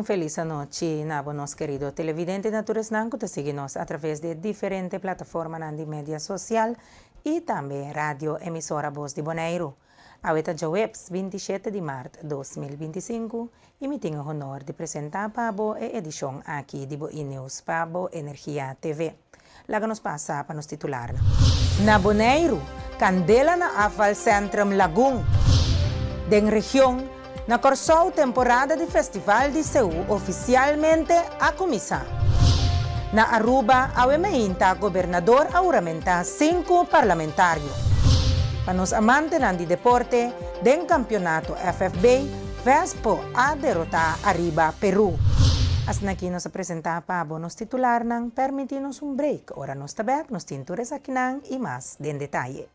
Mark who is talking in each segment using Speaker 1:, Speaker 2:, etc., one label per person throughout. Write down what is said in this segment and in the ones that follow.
Speaker 1: Un felis anochi na bo nos kerido televidente na tur esnan ku ta sigui nos atraves di e diferente plataformanan di media sosial i tambe radio emisora Bos di Boneiru. Awe ta djaweps 27 di mart 2025 i mi tin e honor di presentá pa bo e edishon aki di bo e-news pa bo Energia TV. Laga nos pasa pa nos titularnan. Na Boneiru, kandela na afvalcentrum Lagun. Den region, na Kòrsou temporada di Festival di Seú ofisialmente a kuminsá. Na Aruba, awe meinta gobernador a huramentá sinku parlamentario. Pa nos amantenan di deporte, den kampionato FFB, Vespo a derotá ariba Peru. Asin'aki nos a presentá pa bo nos titularnan, permití nos un break. Ora nos ta bèk, nos tin tur esakinan i mas den detaye.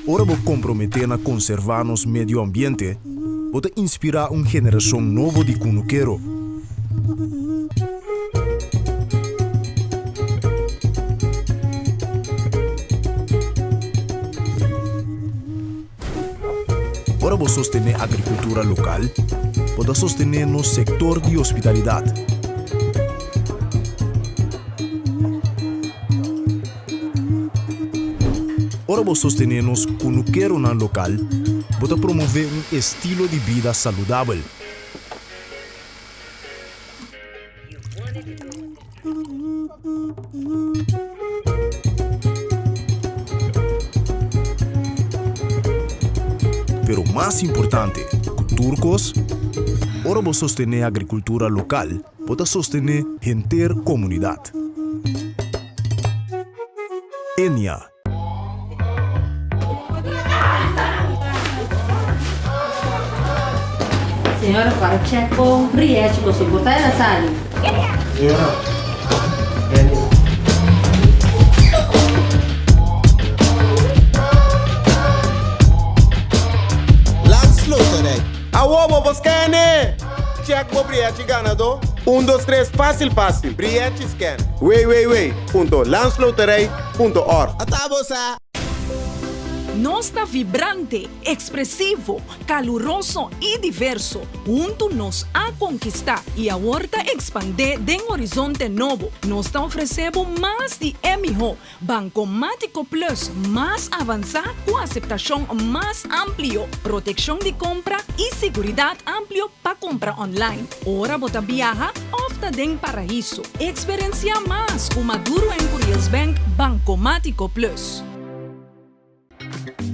Speaker 2: Ora bo komprometé na konservá nos medio ambiente, bo ta inspirá un generashon nobo di kunukero. Ora bo sostené agrikultura lokal, bo ta sostené nos sektor di hospitalidat. Ora bo sostené nos kunukeronan lokal, bo ta promové un estilo di bida saludabel. Pero mas importante ku tur kos, ora bo sostené agrikultura lokal, Bo ta sostené henter komunidat. Enia.
Speaker 3: Señora para check bo rièchi bo soportá el a sali.
Speaker 4: Señora, Enia.
Speaker 5: Landsloterij. Awo bo por scan-e! Check bo brièchi ganadó. Un dos tres fásil fásil. Brièchi scan. Www punto landsloterij punto org.
Speaker 6: Ata bo sa!
Speaker 7: Nos ta vibrante, ekspresivo, kaluroso i diverso. Huntu nos a konkistá i awor ta ekspandé den horizonte nobo. Nos ta ofresé bo mas di e mihó. Bankomátiko Plus mas avansá ku aseptashon mas amplio, protekshon di kompra i siguridat amplio pa kompra online, ora bo ta biaha òf ta den paraiso. Eksperensiá mas ku Maduro en Curiels Bank Bankomátiko Plus.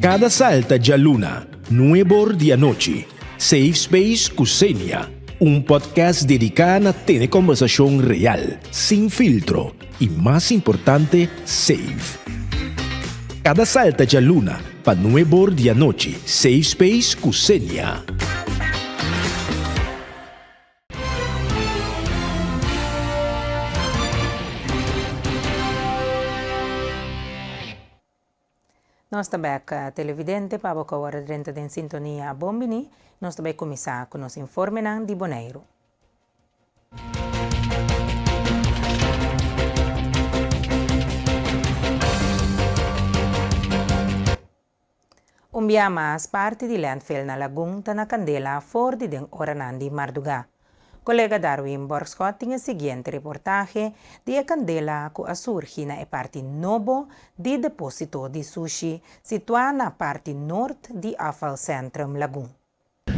Speaker 2: Kada salta djaluna, nuebor di anochi, Safe Space ku Xenia, un podcast dediká na tene kòmbersashon real, sin filtro i mas importante, safe. Kada salta djaluna pa nuebor di anochi, Safe Space ku Xenia.
Speaker 1: Nos ta bek televidente pa bo ku awor a drenta den sintonia bon bini. Nos ta bai kuminsá ku nos informenan di Boneiru. Un bia mas parti di landfill na Lagun ta na kandela for di den oranan di mardugá. Kolega Darwin Borgschot tin e siguiente reportahe di e kandela ku a surgi na e parti nobo di deposito di sushi situá na parti nort di Afvalcentrum Lagun.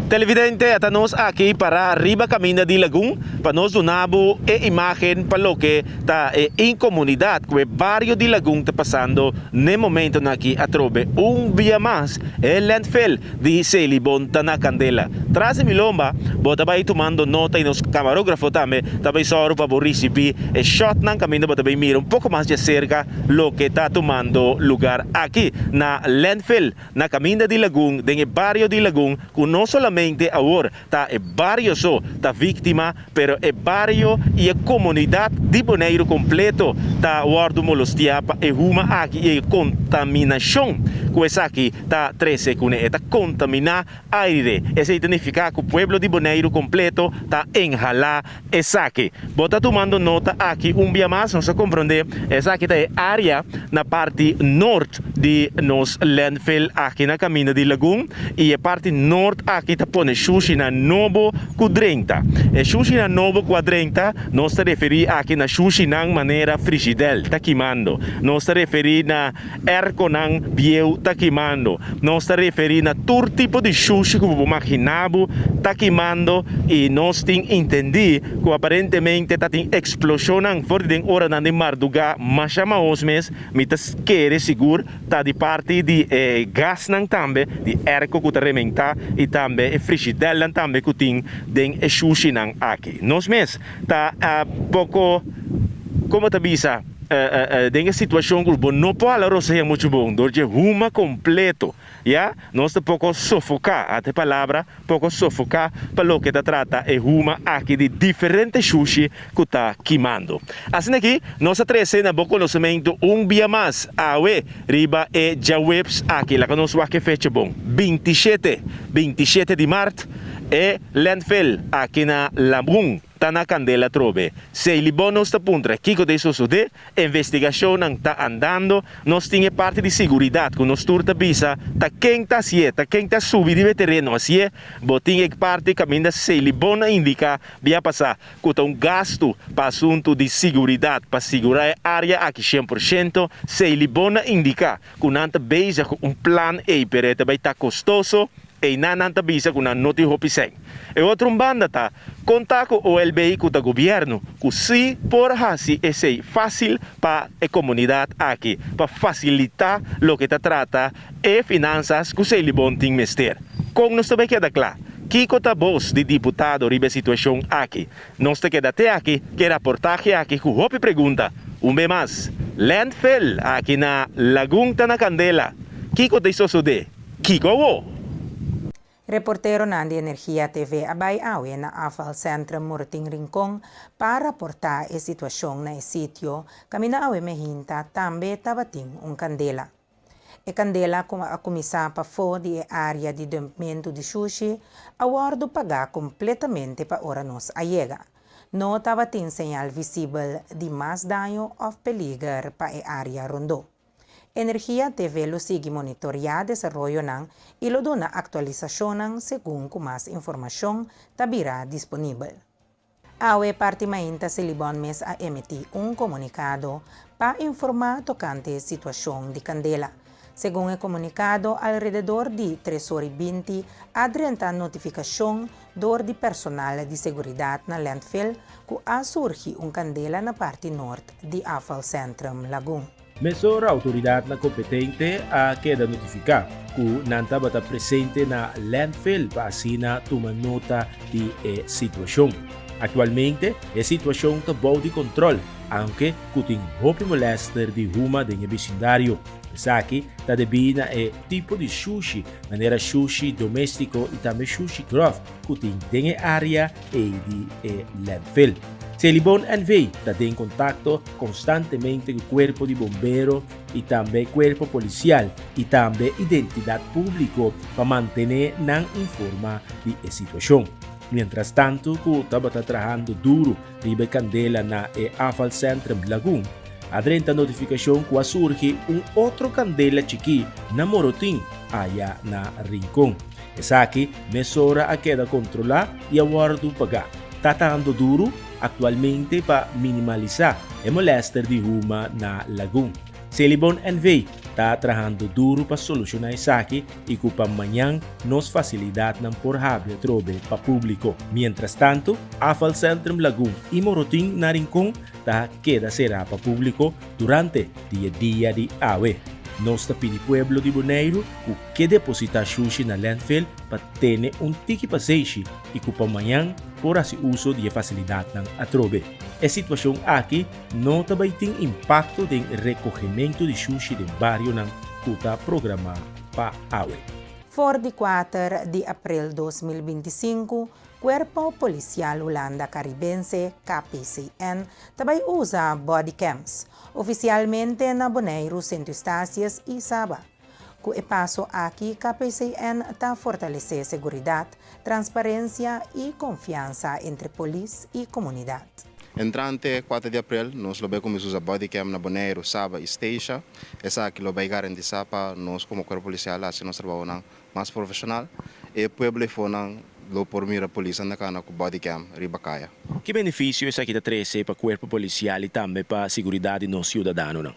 Speaker 8: Televidente, ata nos aki pará riba kaminda di Lagun pa nos duna bo e imágen pa loke ta e inkomunidat ku e bario di Lagun ta pasando n'e momentonan aki atrobe. Un bia mas e landfill di Selibon ta na kandela. Tras di mi lomba bo ta bai tumando nota i nos kamarógrafo tambe ta bai sòru pa bo risibí e shòtnan kaminda bo ta bai mira un poko mas djaserka loke ta tumando lugar aki na landfill. Na kaminda di Lagun, den e bario di Lagun, ku no solamente awor ta e bario so ta víktima, pero e bario i e komunidat di Boneiru kompleto ta wòrdu molostiá pa e huma aki i e kontaminashon. ku esaki ta trese kuné. E ta kontaminá aire. Esei ta nifiká ku pueblo di Boneiru kompleto ta inhalá esaki. Bo ta tumando nota aki un bia mas? Nos a komprondé esaki ta e área na parti nort di nos landfill aki na kaminda di Lagun i e parti nort aki ta pone shushinan nobo ku drenta. E shushinan nobo ku a drenta nos ta referí aki na shushinan manera frigidèl ta kimando. Nos ta referí na Erkonan bieu ta kimando. Nos ta referí na tur tipo di shushi ku bo por maginá bo ta kimando i nos tin intendí ku aparentemente ta tin eksploshonnan for di den oranan di mardugá masha maos mes. Mi ta kere sigur ta di parti di e gasnan tambe, di erko ku ta rementá i tambe e frishidelnan tambe ku tin den e shushinan aki. Nos mes ta poko, komo ta bisa? Den e situacion cu bo no por hala rosea mucho bon dor dje huma completo, ya, nos ta poco sofoca, ata e palabra, poco sofoca pa loke ta trata e huma aki di diferente shushi cu ta kimando. Asina aki nos a trece na bo conocemento un bia mas awe riba e djaweps aki, laga nos wak e fecha bon, 27, 27 di mart, e landfill aki na Lagun. Ta na kandela atrobe. Seilibon nos ta puntra kiko ta e sosodé, investigashonnan ta andando, nos tin e parti di siguridat ku nos tur ta bisa ta ken ta hasié, ta ken ta subi riba e tereno hasié, bo tin e parti kaminda Seilibon a indiká bia pasá ku ta un gastu pa asuntu di siguridat pa sigurá e área aki 100%, Seilibon a indiká ku nan ta bezig ku un plan ei pero e ta bai ta kostoso. Einan nan ta bisa ku nan no tin hopi sèn. E otro un banda ta konta ku OLB ku ta gobièrnu ku si por hasi esei fásil pa e komunidat aki pa fasilitá loke ta trata e finansas ku Selibon tin mester. Kon nos ta bai keda kla? Kiko ta bos di diputado riba e situashon aki? Nos ta keda te aki ku e raportahe aki ku hopi pregunta. Un be mas, landfill aki na Lagun ta na kandela. Kiko ta sosodé? Kiko awo?
Speaker 1: Reporteronan di Energia TV a bai awe na Afvalcentrum Morotin Rincon pa raportá e situashon na e sitio kaminda awe mehinta tambe tabatin un kandela. E kandela ku a kuminsá pafó di e área di dumpmentu di shushi a wòrdu pagá kompletamente pa ora nos a yega. No tabatin señal visibel di mas daño òf peliger pa e área rondó. Energia TV lo sigui monitoriá desaroyonan i lo duna aktualisashonnan segun ku mas informashon ta bira disponibel. Awe parti mainta Selibon mes a emití un komunikado pa informá tokante situashon di kandela. Segun e komunikado, alrededor di tres ora i binti a drenta notifikashon dor di personal di seguridat na landfill ku a surgi un kandela na parti nort di Afvalcentrum Lagun.
Speaker 2: Mesora outoridatnan kompetente a keda notifiká ku nan tabata presente na landfill pa asina tuma nota di e situashon. Aktualmente e situashon ta bou di kontròl, aunke ku tin hopi molèster di huma den e bisindario. Esaki ta debí na e tipo di shushi, manera shushi doméstiko i tambe shushi gròf ku tin den e área ei di e landfill. Selibon NV ta den kontakto konstantemente ku kuerpo di bombero i tambe kuerpo polisial i tambe identidat públiko pa mantené nan informá di e situashon. Miéntras tantu ku tabata trahando duru riba e kandela na e Afvalcentrum Lagun, a drenta notifikashon ku a surgi un otro kandela chikí na Morotin aya na Rincon. Esaki mesora a keda kontrolá i a wòrdu pagá. Ta tando duru aktualmente pa minimalisá e molèster di huma na Lagun. Selibon NV. ta trahando duru pa solushoná esaki i ku pa mañan nos fasilidatnan por habri atrobe pa públiko. Mientrastantu, Afvalcentrum Lagun i Morotin na Rincon ta keda será pa públiko durante di e dia di awe. Nos ta pidi pueblo di Boneiru ku ke depositá shushi na landfill pa tene un tiki pasenshi i ku pa mañan por hasi uso di e fasilidatnan atrobe. E situashon aki no ta bai tin impakto den rekohementu di shushi den barionan ku ta programá pa awe.
Speaker 1: For di kuater di aprel 2025, Kuerpo Polisial Hulanda Karibense, KPCN, ta bai usa bodycams, ofisialmente na Boneiru, Sint Eustatius i Saba. Ku e paso aki KPCN ta fortalesé seguridat, transparensia i konfiansa entre polis i komunidat.
Speaker 6: Entrante 4 di aprel, nos lo bay cuminsa usa bodycam na Bonaire, Saba y Statia. Esaki lo bay garantisa pa nos como cuerpo policial haci nos trabou mas profesional. E pueblo eifonan lo por mira polis anda cana cu bodycam riba caya.
Speaker 8: Ki beneficio esaki ta trece pa cuerpo policial y tambe pa seguridad di nos ciudadanonan?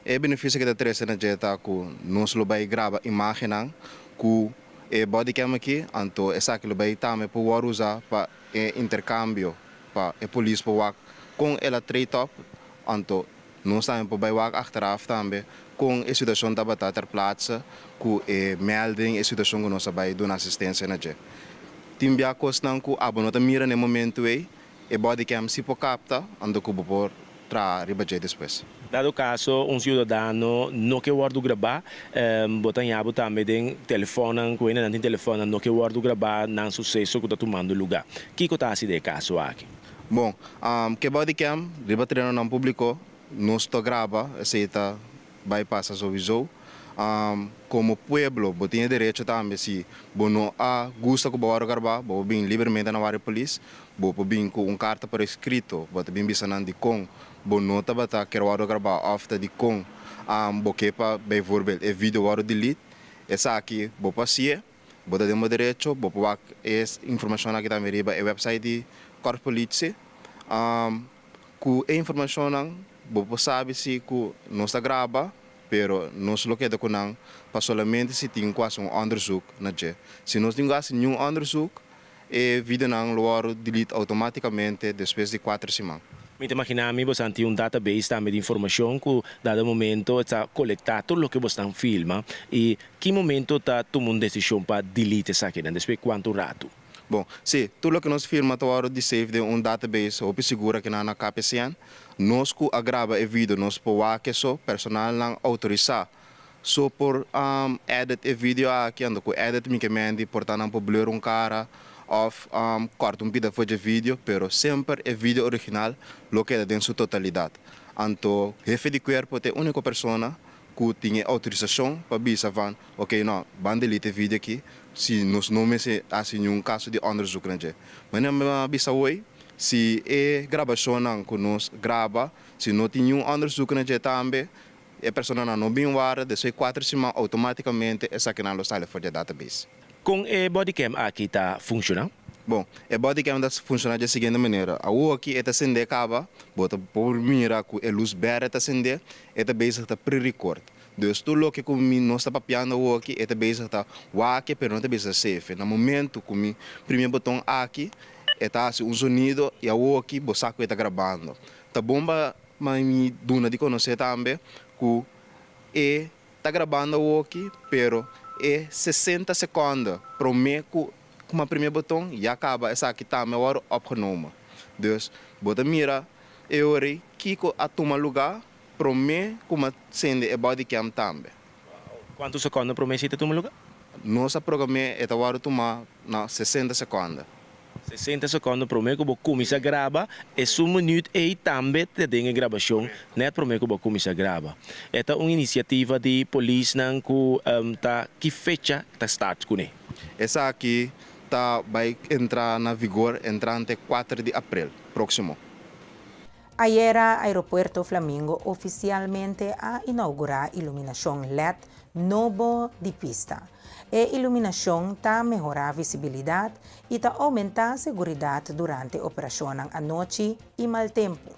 Speaker 6: E beneficio cu ta trece na dje ta cu nos lo bay graba imagennan cu e bodycam aki, anto esaki lo bay tambe por usa pa e intercambio pa e polis por wak con el a treed op, anto nos tambe por bay wak achteraf tambe con e situacion tabata ter plaatse cu e melding e situacion cu nos a bay duna asistencia na dje. Tin bia cosnan cu abo no ta mira na momento ey, e bodycam si por capta, anto cu bo por traha riba dje despues.
Speaker 8: Dado caso un ciudadano no kier wordo graba, bo ta yabo tambe den telefon, cu nan tin telefon no kier wordo graba na suceso cu ta tumando luga. Kico ta den e caso aki?
Speaker 6: Bon, cu bodycam, riba tereno publico, nos ta graba, esey ta bay pasa sowieso. Como pueblo, bo tin derecho tambe si bo no a gusta cu bo graba, bo bin libremente na warda polis, bo bin cu un carta por escrito, bo bin bisa nan di con, bo no tabata kier wordo graba of ta di con, bo kier pa bijvoorbeeld e video wordo delete, esaki bo por haci, bo ta den derecho, bo por e informacion aki tambe riba e website di Korps Politie. Cu e informacion bo por sabi si cu nos ta graba, pero nos lo keda cu nan pa solamente si tin casi un onderzoek na dje. Si nos tin casi ningun onderzoek, e videonan lo wordo delete automaticamente despues di 4 siman.
Speaker 8: Mi ta imagina mi, bo tin un database tambe di informacion cu dado momento ta colecta tur loke bo ta filma y ki momento ta tuma un decision pa delete esaki, despues cuanto rato?
Speaker 6: Bon, si, tur loke nos filma ta wordo di save den un database hopi sigur aki na KPCN. Nos cu a graba e video, nos por wak so personanan autorisa. So por edit e video aki, anto cu edit mi kiermen por ta nan por blur un cara of corta un pida for di video, pero semper e video original lo keda den su totalidad. Anto, hefe di cuerpo ta e unico persona cu tin autorisacion pa bisa van, ok, no, ban delete e video aki, si nos no mester haci ningun caso di onderzoek na dje. Mas no bisa hoy, si e grabacion cu nos graba, si no tin ningun onderzoek na dje tambe, e persona no bin warda, despues 4 siman automaticamente esaki nan lo sali for di database.
Speaker 8: Con e bodycam aki ta funciona?
Speaker 6: Bon, e bodycam ta funciona di siguiente manera. Aki ta cende caba, bo ta por mira cu e luz berde ta cende, e ta bezig ta pre-record. Dus tur loke cu nos ta papiando aki, ta bezig ta wak, pero no ta bezig save. Na momento cu mi primi boton aki, ta haci un sonido y aki bo sa cu ta grabando. Ta bon pa mi duna di conoce tambe cu e ta grabando aki, pero e 60 seconde prome cu mi primi boton ya caba esaki tambe wordt opgenomen. Dus bo ta mira e ora kico a tuma luga prome cu mi cende e bodycam tambe.
Speaker 8: Cuanto seconde prome ta tuma luga?
Speaker 6: Nos programa ta wordo tuma na 60 seconde.
Speaker 8: 60 seconde prome cu bo cuminsa graba, e un minuut y tambe ta den grabacion, net prome cu bo cuminsa graba. E ta un iniciativa di polis cu ta ki fecha ta start cu ne?
Speaker 6: Esaki ta bay entra na vigor entrante 4 di april proximo.
Speaker 1: Ayera, Aeropuerto Flamingo oficialmente a inaugura iluminacion LED nobo di pista. E iluminacion ta mehora visibilidad y ta aumenta seguridad durante operacion anochi y mal tempo.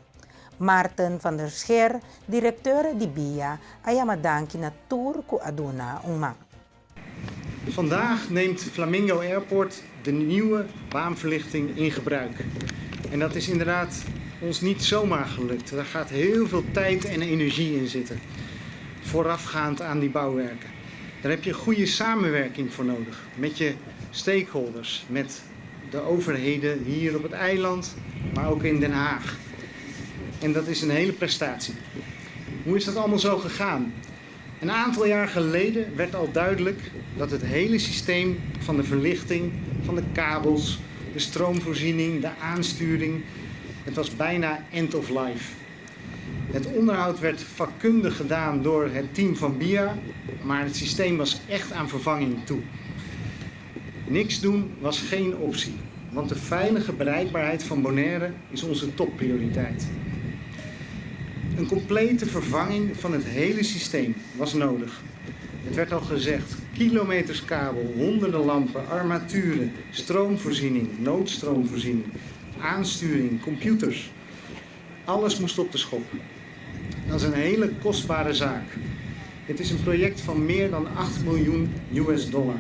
Speaker 1: Martin van der Scheer, director di BIA, a yama danki na tur cu a duna un man.
Speaker 9: Vandaag neemt Flamingo Airport de nieuwe baanverlichting in gebruik. En dat is inderdaad ons niet zomaar gelukt. Daar gaat heel veel tijd en energie in zitten. Voorafgaand aan die bouwwerken. Daar heb je goede samenwerking voor nodig. Met je stakeholders, met de overheden hier op het eiland, maar ook in Den Haag. En dat is een hele prestatie. Hoe is dat allemaal zo gegaan? Een aantal jaar geleden werd al duidelijk dat het hele systeem van de verlichting, van de kabels, de stroomvoorziening, de aansturing, het was bijna end of life. Het onderhoud werd vakkundig gedaan door het team van BIA, maar het systeem was echt aan vervanging toe. Niks doen was geen optie, want de veilige bereikbaarheid van Bonaire is onze topprioriteit. Een complete vervanging van het hele systeem was nodig. Het werd al gezegd, kilometers kabel, honderden lampen, armaturen, stroomvoorziening, noodstroomvoorziening, aansturing, computers. Alles moest op de schop. Dat is een hele kostbare zaak. Het is een project van meer dan 8 miljoen US dollar.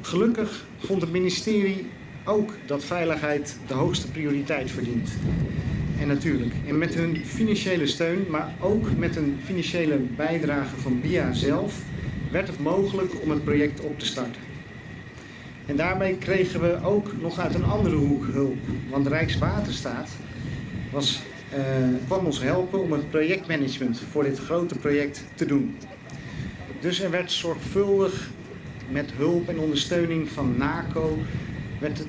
Speaker 9: Gelukkig vond het ministerie ook dat veiligheid de hoogste prioriteit verdient. En natuurlijk, en met hun financiële steun, maar ook met een financiële bijdrage van BIA zelf, werd het mogelijk om het project op te starten. En daarbij kregen we ook nog uit een andere hoek hulp, want Rijkswaterstaat was, kwam ons helpen om het projectmanagement voor dit grote project te doen. Dus er werd zorgvuldig met hulp en ondersteuning van NACO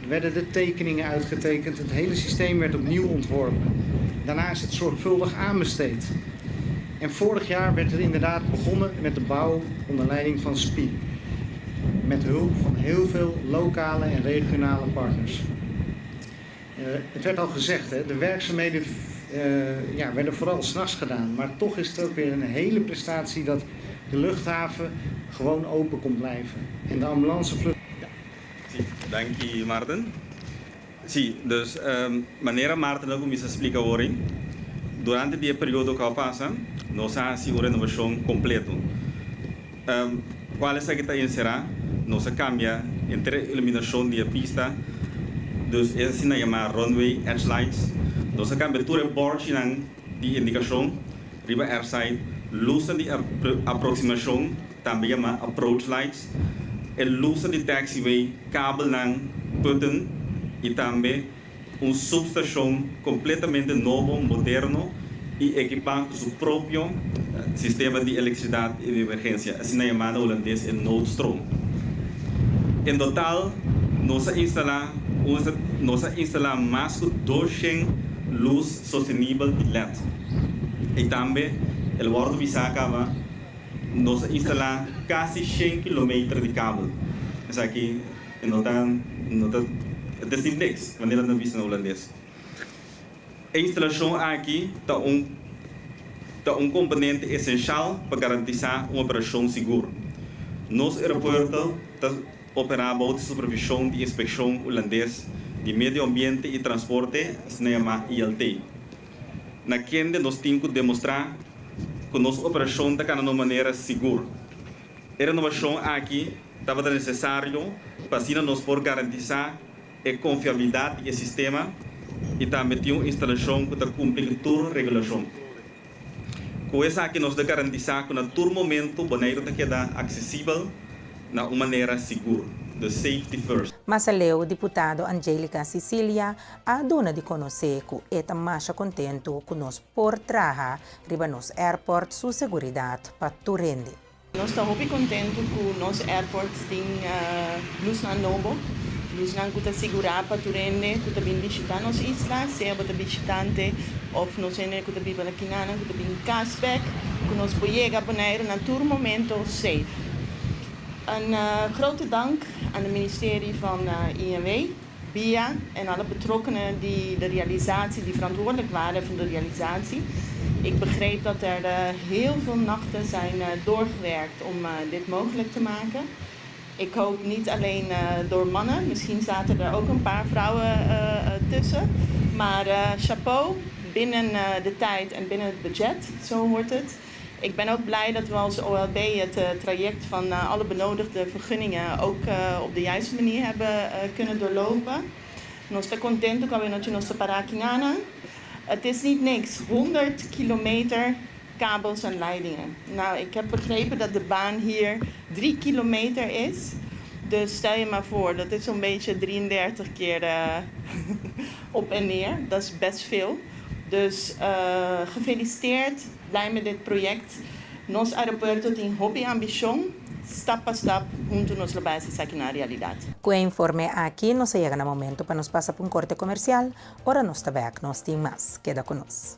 Speaker 9: werden de tekeningen uitgetekend. Het hele systeem werd opnieuw ontworpen. Daarna is het zorgvuldig aanbesteed. En vorig jaar werd er inderdaad begonnen met de bouw onder leiding van SPIE. Met hulp van heel veel lokale en regionale partners. Het werd al gezegd, hè, de werkzaamheden ja, werden vooral s'nachts gedaan. Maar toch is het ook weer een hele prestatie dat de luchthaven gewoon open kon blijven. En de ambulancevlucht.
Speaker 10: Ja. Si, danki Martin. Si, dus manera Martin a kuminsá splika awor, durante e periodo ku a pasa, nos a hasi un renovashon kompleto. Kual esaki ta enserá? Nos a kambia henter iluminashon di e pista, dus e asina yamá runway edge lights. Nos a kambia tur e bòrchinan di indikashon riba airside, lusnan di aproksimashon, tambe yamá approach lights, e lusnan di taxiway, kabelnan, putten i tambe un substashon kompletamente nobo, moderno i ekipá ku su propio sistema di elektrisidat di emergensia, asina yamá na hulandes e noodstroom. En total nos a instalá nos a instalá mas ku 200 lus sostenibel di led. I tambe el wòrdu bisá kaba nos a instalá kasi 100 kilometer di kabel. Esaki E no ta, no ta, het is niet niks, manera nan bisa na hulandes. E instalashon aki ta un ta un komponente esenshal pa garantisá un operashon sigur. Nos aeropuerto ta operá bou di supervishon di Inspekshon Hulandes di Medio Ambiente i Transporte, asina yamá ILT, na kende nos tin ku demostrá ku nos operashon ta kana na un manera sigur. E renovashon aki tabata nesesario pa asina nos por garantisá e konfiabilidat di e sistema i tambe tin un instalashon ku ta kumpli ku tur regulashon. Ku esaki nos ta garantisá ku na tur momentu Boneiru ta keda aksesibel na un manera sigur, the safety first.
Speaker 1: Mas aleu diputado Anjelica Cicilia a duna di konosé ku e ta masha kontentu ku nos por traha riba nos airport su seguridat pa tur hende.
Speaker 11: Nos ta hopi kontentu ku nos airport tin lusnan nobo, lusnan ku ta sigurá pa tur hende ku ta bin bishitá nos isla, sea bo ta bishitante òf nos hende ku ta biba na kinanan ku ta bin kas bèk, ku nos por yega Boneiru na tur momento safe. Een grote dank aan de ministerie van INW, BIA en alle betrokkenen die de realisatie, die verantwoordelijk waren van de realisatie. Ik begreep dat er heel veel nachten zijn doorgewerkt om dit mogelijk te maken. Ik hoop niet alleen door mannen, misschien zaten er ook een paar vrouwen tussen. Maar chapeau, binnen de tijd en binnen het budget, zo hoort het. Ik ben ook blij dat we als OLB het traject van alle benodigde vergunningen ook op de juiste manier hebben kunnen doorlopen. Nos ta kontentu ku awenochi nos ta para aki nana. Het is niet niks, 100 kilometer kabels en leidingen. Nou, ik heb begrepen dat de baan hier 3 kilometer is. Dus stel je maar voor, dat is zo'n beetje 33 keer op en neer. Dat is best veel. Dus gefeliciteerd, blij met dit project. Nos aeropuerto tin hopi ambishon, stap pa stap huntu nos lo bai hasi esaki na realidat.
Speaker 1: Ku e informe aki nos a yega na momento pa nos pasa pa un korte komersial, ora nos ta bèk nos tin mas. Keda ku nos.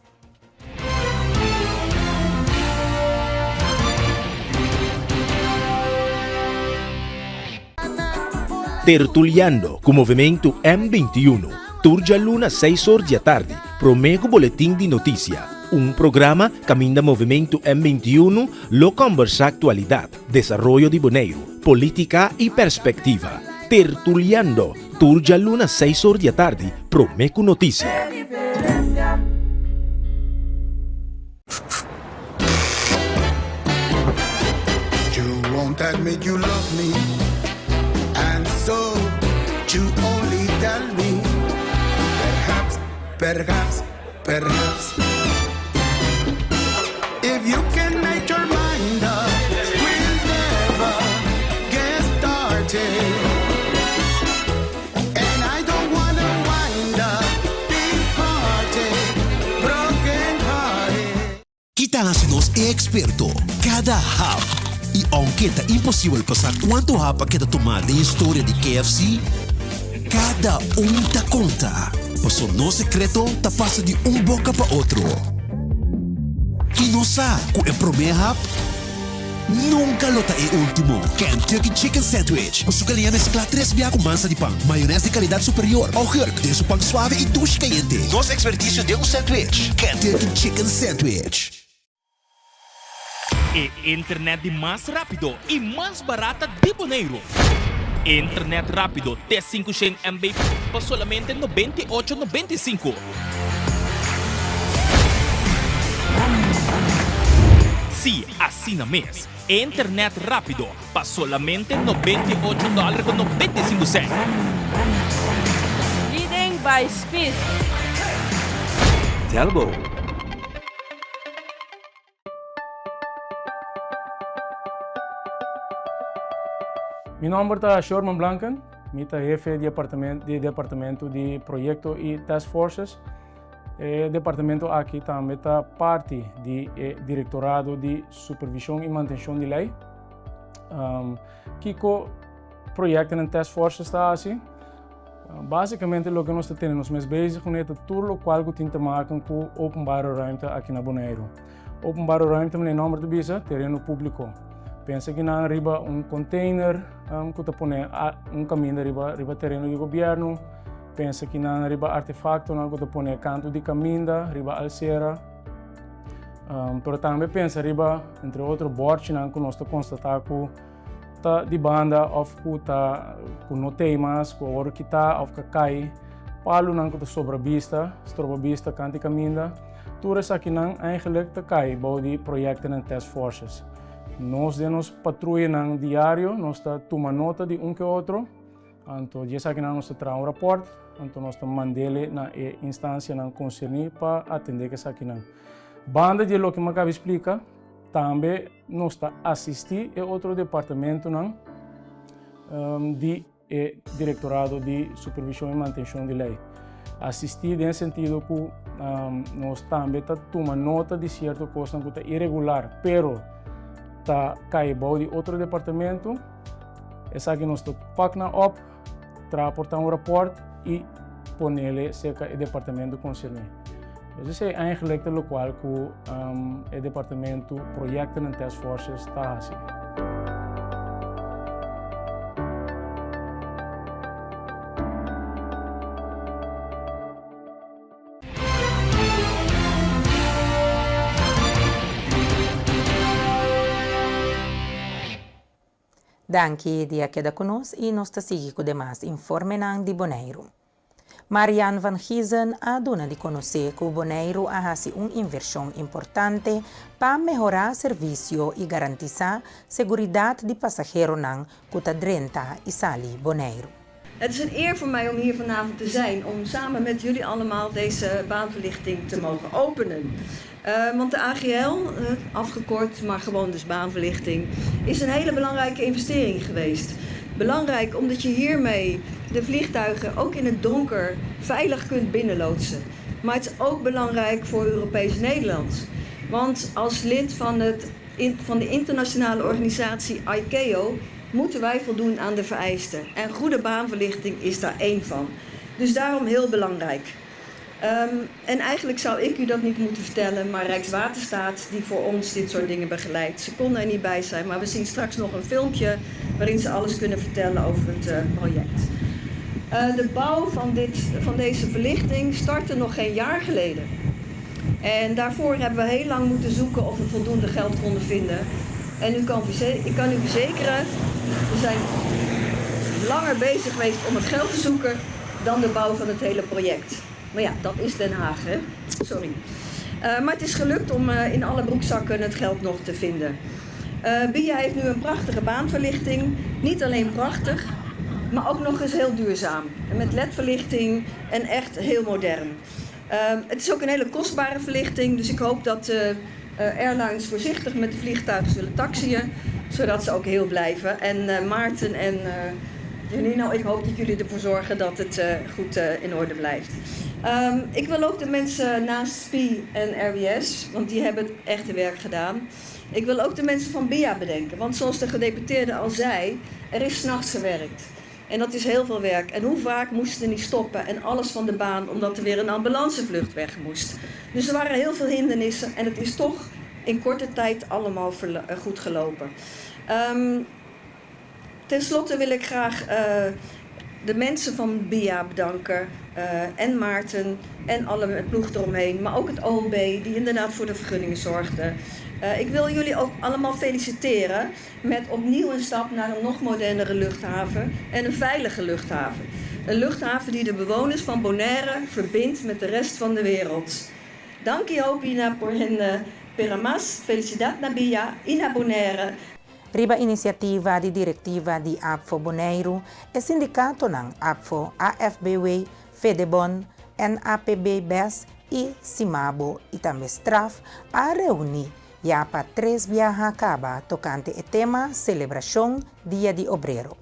Speaker 2: Tertuliando ku Movementu M 21, tur djaluna seis or di atardi, promé ku Boletin di Notisia, un programa kaminda Movementu M 21 lo kòmbersá aktualidat, desaroyo di Boneiru, polítika i perspektiva. Tertuliando, tur djaluna seis or di atardi, promé ku notisia.
Speaker 12: You won't admit you love me And so you only tell me Perhaps, perhaps, perhaps If you can make your mind up We'll never get started And I don't wanna wind up Being parted, broken hearted
Speaker 13: Ki ta hasi nos e eksperto? Kada hap! I ounke ta imposibel pa sa kuantu hap a keda tumá den historia di KFC, kada un ta konta, paso nos sekreto ta pasa di un boka pa otro. I nos sa ku e promé hap Nunka lo ta e ultimo. Kentucky Chicken Sandwich ku su galiña mesklá tres bia ku mansa di pan, mayones di kalidat superior, augurk den su pan suave i dushi kayente. Nos ekspertisio den un sandwich. Kentucky Chicken Sandwich.
Speaker 14: E internet di mas rápido i mas barata di Boneiru. Internet rápido te 500 MB pa solamente 98 95. Sí, asina mes, internet rápido pa solamente 98 dòler ku 95 sènt.
Speaker 15: Leading by speed.
Speaker 16: Telbo.
Speaker 17: Mi nòmber ta Sherman Blanken, mi ta hefe di di departamento di Proyekto i Task Forces. E departamento aki tambe ta parti di e Direktorado di Supervishon i Mantenshon di Lei. Kiko Proyektonan Task Forces ta hasi? Básikamente loke nos ta tene nos mes bezig kuné ta tur lokual ku tin te maken ku openbare ruimte aki na Boneiru. Openbare ruimte manera e nòmber ta bisa, tereno públiko. Pensa ki nan riba un container ku ta pone un kaminda riba riba tereno di gobièrnu, pensa ki nan riba artefaktonan ku ta pone kantu di kaminda, riba alsera. Pero tambe pensa riba entre otro bòrchinan ku nos ta konstatá ku ta di banda òf ku ta ku no tei mas, ku a wòrdu kitá òf ku a kai, palunan ku ta sobra bista, stroba bista kant di kaminda. Tur esakinan eigenlijk ta kai bou di proyektonan task forces. Nos den nos patruyanan diario nos ta tuma nota di un ke otro, anto di esakinan nos ta traha un rapòrt, anto nos ta mand'ele na e instansianan konserní pa atendé ku esakinan. Banda di e loke mi a kaba di splika, tambe nos ta asistí e otro departamentonan di e Direktorado di Supervishon i Mantenshon di Lei. Asistí den sentido ku nos tambe ta tuma nota di sierto kosnan ku ta iregular, pero ta kai bou di otro departamento. Esaki nos ta pak nan op, traha por ta un rapòrt i ponele serka e departamento konserní. Dus esei eigenlijk ta lokual ku e departamento Projecten en Taskforces ta hasi.
Speaker 1: Danki di a keda ku nos i nos ta sigui ku demas informenan di Boneiru. Marianne van Giezen a duna di konosé ku Boneiru a hasi un invershon importante pa mehorá servisio i garantisá seguridat di pasaheronan ku ta drenta i sali Boneiru.
Speaker 18: Het is een eer voor mij om hier vanavond te zijn om samen met jullie allemaal deze baanverlichting te mogen openen. Uh, want de AGL, eh, afgekort, maar gewoon dus baanverlichting, is een hele belangrijke investering geweest. Belangrijk omdat je hiermee de vliegtuigen ook in het donker veilig kunt binnenloodsen. Maar het is ook belangrijk voor Europees Nederland. Want als lid van, het, van de internationale organisatie ICAO moeten wij voldoen aan de vereisten. En goede baanverlichting is daar één van. Dus daarom heel belangrijk. Um, en eigenlijk zou ik u dat niet moeten vertellen, maar Rijkswaterstaat, die voor ons dit soort dingen begeleidt, ze konden er niet bij zijn. Maar we zien straks nog een filmpje waarin ze alles kunnen vertellen over het eh, project. Eh, de bouw van, dit, van deze verlichting startte nog geen jaar geleden. En daarvoor hebben we heel lang moeten zoeken of we voldoende geld konden vinden. En u kan ik kan u verzekeren, we zijn langer bezig geweest om het geld te zoeken dan de bouw van het hele project. Maar ja, dat is Den Haag, hè? Sorry. Eh, maar het is gelukt om eh, in alle broekzakken het geld nog te vinden. Uh, Bia heeft nu een prachtige baanverlichting. Niet alleen prachtig, maar ook nog eens heel duurzaam. En met ledverlichting en echt heel modern. het is ook een hele kostbare verlichting, dus ik hoop dat airlines voorzichtig met de vliegtuigen zullen taxiën, zodat ze ook heel blijven. En Maarten en Janino, ik hoop dat jullie ervoor zorgen dat het goed in orde blijft. Um, ik wil ook de mensen naast SPI en RWS, want die hebben het echte werk gedaan. Ik wil ook de mensen van BIA bedenken, want zoals de gedeputeerde al zei, er is s'nachts gewerkt. En dat is heel veel werk. En hoe vaak moesten die stoppen en alles van de baan omdat er weer een ambulancevlucht weg moest. Dus er waren heel veel hindernissen en het is toch in korte tijd allemaal eh, goed gelopen. Um, ten slotte wil ik graag uh, de mensen van BIA bedanken. Uh, en Maarten en alle ploeg eromheen. Maar ook het OLB die inderdaad voor de vergunningen zorgde. Uh, ik wil jullie ook allemaal feliciteren met opnieuw een stap naar een nog modernere luchthaven en een veilige luchthaven. Een luchthaven die de bewoners van Bonaire verbindt met de rest van de wereld. Danki hopi na por hende pero mas felicidad na Bia y na Bonaire.
Speaker 1: Riba inisiativa di direktiva di ABVO Boneiru, e sindikatonan ABVO, AFBW, Fedebon, NAPB bes i Simabo i tambe Straf a reuní ya pa tres biaha kaba tokante e tema Selebrashon Dia di Obrero.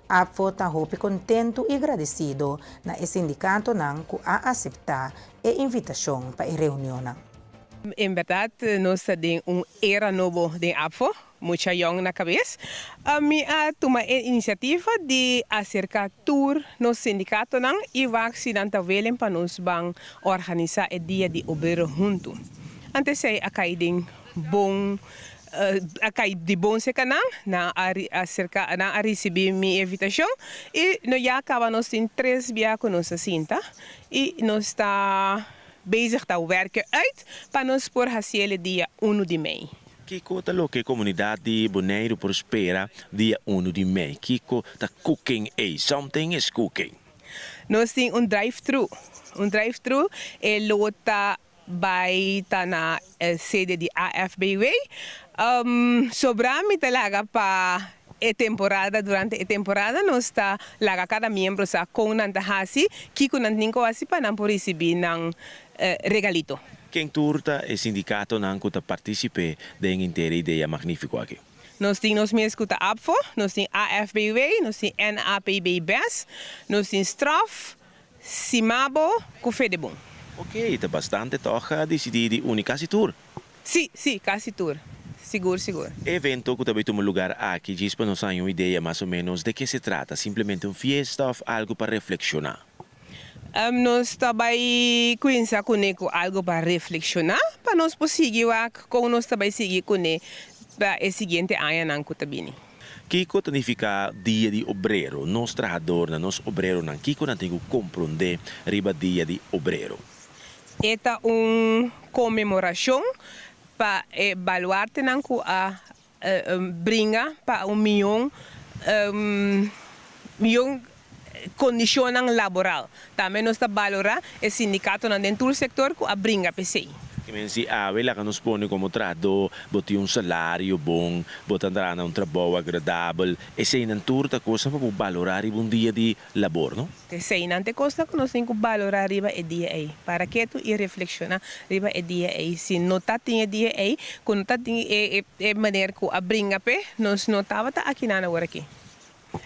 Speaker 1: ABVO ta hopi kontentu i gradesido na e sindikatonan ku a aseptá e invitashon pa e reunionnan.
Speaker 15: En berdad nos ta den un era nobo den ABVO, mucha yong na cabes. Mi a tuma e iniciativa di acerca tur nos sindicatonan y wak si nan ta willing pa nos ban organisa e Dia di Obrero hunto. Antes esey a cay den bon a cay di bon cerca nan, nan a acerca nan a ricibi mi invitacion y no ya caba nos tin tres bia cu nos a sinta y nos ta Bezig ta werken uit pa nos por haciel e dia unu di mei.
Speaker 8: Kiko ta loke komunidat di Boneiru por spera dia unu di mei? Kiko ta cooking ei? Something is cooking.
Speaker 15: Nos tin un drive-thru. Un drive-thru e lo ta bai ta na e sede di AFBW. Sobra mi ta laga pa e temporada, durante e temporada nos ta laga kada miembro sa kon nan ta hasi, kiko nan tin ku hasi pa nan por risibí nan regalito.
Speaker 8: Ken tur ta e sindikatonan ku ta partisip'é den henter e idea magnífiko aki?
Speaker 15: Nos tin nos mes ku ta ABVO, nos tin AFBW, nos tin NAPB bes, nos tin Straf, Simabo ku Fedebon.
Speaker 8: Oké, ta bastante tòg a disidí di uni kasi tur.
Speaker 15: Sí, sí, casi tur. Sigur, sigur.
Speaker 8: E evento cu ta bay tuma lugar aki djis pa nos haña un idea mas o menos de ke se trata, simplemente un fiesta of algo pa reflexiona?
Speaker 15: Nos ta bay cuinsa cune cu algo pa reflexiona pa nos por sigui wak con nos ta bay sigui cune pa e siguiente añanan cu ta bini.
Speaker 8: Kico ta nifica Dia di Obrero? Nos trahadornan, nos obreronan, kico nan tin cu compronde riba Dia di Obrero?
Speaker 15: E ta un konmemorashon pa e baluartenan ku a bringa pa un mion mion kondishonnan laboral. Tambe nos ta balorá e sindikatonan den tur sektor ku a bringa p'esei.
Speaker 8: Ke men si awe laga nos pone komo trahadó, bo tin un salario bon, bo ta traha na un trabou agradabel, eseinan tur ta kosnan pa bo balorá riba un dia di labor, no?
Speaker 15: Eseinan ta e kosnan ku nos tin ku balorá riba e dia ei. Para ketu i reflekshoná riba e dia ei. Si no ta tin e dia ei, ku no ta tin e e manera ku a bringa p'e, nos no tabata akinan awor aki.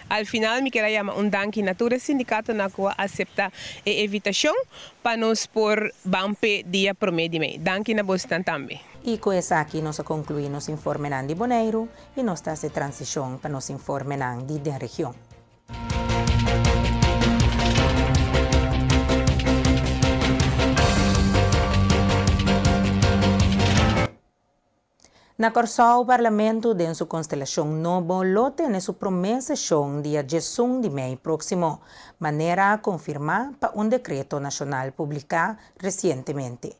Speaker 15: Al final mi kier a yama un danki na tur e sindikatonan ku a aseptá e evitashon pa nos por ban p'e dia promé di mei. Danki na bosnan tambe.
Speaker 1: I ku esaki nos a konkluí nos informenan di Boneiru i nos ta hasi transishon pa nos informenan di den region. Na Kòrsou, Parlamento den su konstelashon nobo lo tene su promé seshon dia 11 di mei próksimo, manera konfirmá pa un dekreto nashonal publiká resientemente.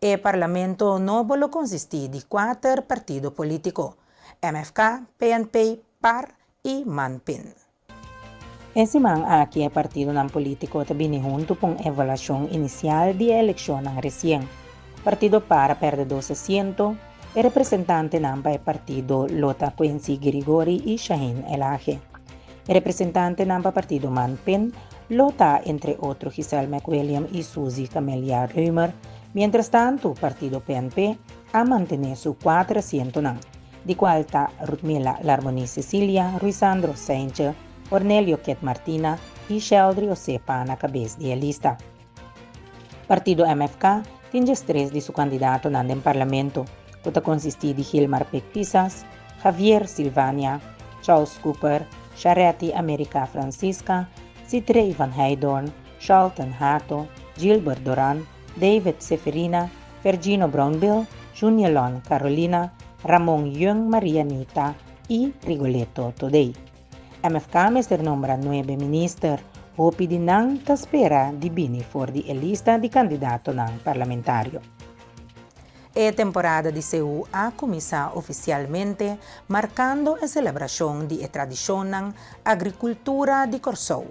Speaker 1: E Parlamento nobo lo konsistí di kuater partido polítiko, MFK, PNP, par i MANPIN. E siman aki e partidonan polítiko ta bini huntu pa un evaluashon inisial di e elekshonnan resien. Partido par a pèrdè dos asiento, e representantenan pa e partido lo ta Quincy Girigorie i Shaheen Elhage. E representantenan pa partido MANPIN lo ta entre otro Giselle McWilliam i Suzy Camelia Römer, mientrastantu partido PNP a mantené su kuater asientonan. Di kual ta Rutmila Larmonie Cecilia, Ruisandro Seintje, Ornelio Ket Martina i Sheldry Osepa na kabes di e lista. Partido MFK tin 13 di su kandidatonan den parlamento, ku ta konsistí di Gilmar Pik Pisas, Javier Silvania, Charles Cooper, Charetti America Francisca, Citrey van Heydoorn, Charlton Hato, Gilbert Doran, David Seferina, Fergino Brownbill, Junielon Carolina, Ramon Jung Marianita i Rigoletto Thodé. MFK mester nombra nuebe minister, hopi di nan ta spera di bini for di e lista di kandidatonan parlamentario. E temporada di Seú a kuminsá ofisialmente, markando e selebrashon di e tradishonnan agrikultura di Kòrsou.